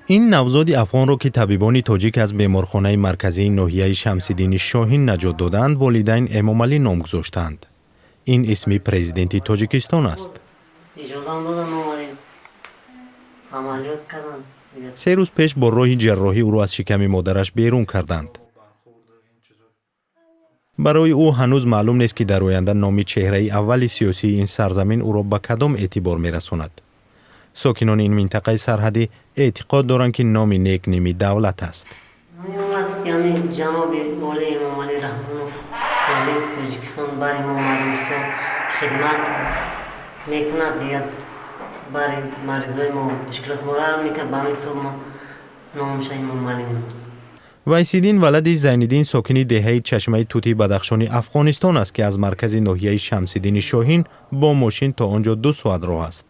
Ин навзоди афғонро, ки табибони тоҷик аз беморхонаи марказии ноҳияи Шамсиддини Шоҳин наҷот додаанд, волидайн Эмомалӣ ном гузоштаанд. Ин исми президенти Тоҷикистон аст. Иҷозам додан, омадем, амалиёт кардам. 3 рӯз пеш бо роҳи ҷарроҳӣ ӯро аз шиками модараш берун карданд. Барои ӯ ҳанӯз маълум нест, ки дар оянда номи чеҳраи аввали сиёсии ин сарзамин ӯро ба кадом эътибор мерасонад. Сокинони ин минтақаи сарҳадӣ эътиқод доранд, ки номи нек ними давлат аст. Меомад, ки ҳамин ҷаноби олии Эмомалӣ Раҳмонов, президенти Тоҷикистон, бари мо мардум бисёр хидмат мекунад, дигар бари маризои мо мушкилоти моро ҳал мекард. Ба ҳамин ҳисоб мо номаша Эмомалӣ мондем. Вайсиддин валади Зайниддин сокини деҳаи Чашмаи Тути Бадахшони Афғонистон аст, ки аз маркази ноҳияи Шамсиддини Шоҳин бо мошин то он ҷо 2 соат роҳ аст.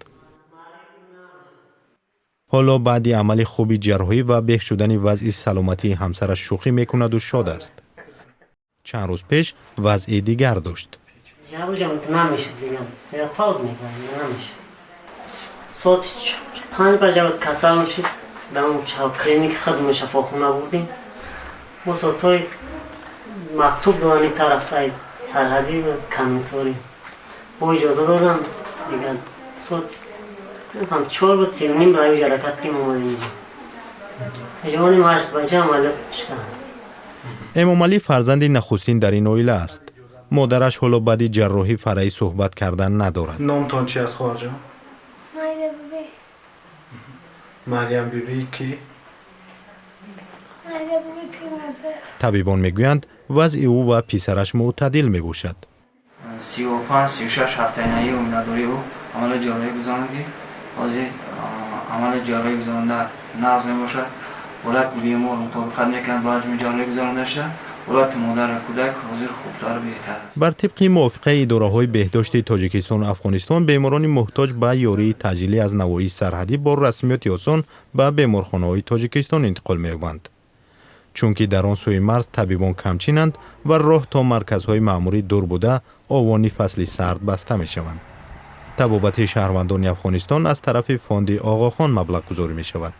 Ҳоло баъди амали хуби ҷарроҳӣ ва беҳ шудани вазъи саломатии ҳамсараш шӯхӣ мекунаду шод аст. Чанд рӯз пеш вазъи дигар дошт. Ҷавоҷам намешуд, дигар фавт мекард, намешуд. Соати 5 баҷа касал шуд, дар клиники худ шафохона бурдем. Мо соатҳои мактуб додани тараф сарҳадӣ каминсорӣ бо иҷоза додам, дигар соат 4 буд 3:30 ба ҳаракат кардем, омадем инҷо. Инҷо омадем, 8 баҷа амалиёт кардам. Эмомалӣ фарзанди нахустин дар ин оила аст. Модараш ҳоло баъди ҷарроҳӣ фараи суҳбат кардан надорад. Номтон чи аст, хоҳарҷон? Марьям Биби. Марьям Бибӣ кӣ? Марьям Биби Пирназар. Табибон мегӯянд, вазъи ӯ ва писараш мӯътадил мебошад. 35, 36 ҳафтаинаи ҳомиладории ӯ амали ҷарроҳӣ гузаронад, ки ҳозир амали ҷарроҳӣ гузаронда нағз мебошад. Ҳолати бемор мутобиқат мекунад ба ҳаҷми ҷарроҳӣ гузаронда шуда. Ҳолати модару кӯдак ҳозир хубтару беҳтар аст. Бар тибқи мувофиқаи идораҳои беҳдошти Тоҷикистону Афғонистон, беморони муҳтоҷ ба ёрии таъҷилӣ аз навоҳии сарҳадӣ бо расмиёти осон ба беморхонаҳои Тоҷикистон интиқол меёбанд, чунки дар он сӯи марз табибон камчинанд ва роҳ то марказҳои маъмурӣ дур буда, овони фасли сард баста мешаванд. Табобати шаҳрвандони Афғонистон аз тарафи фонди Оғохон маблағгузорӣ мешавад.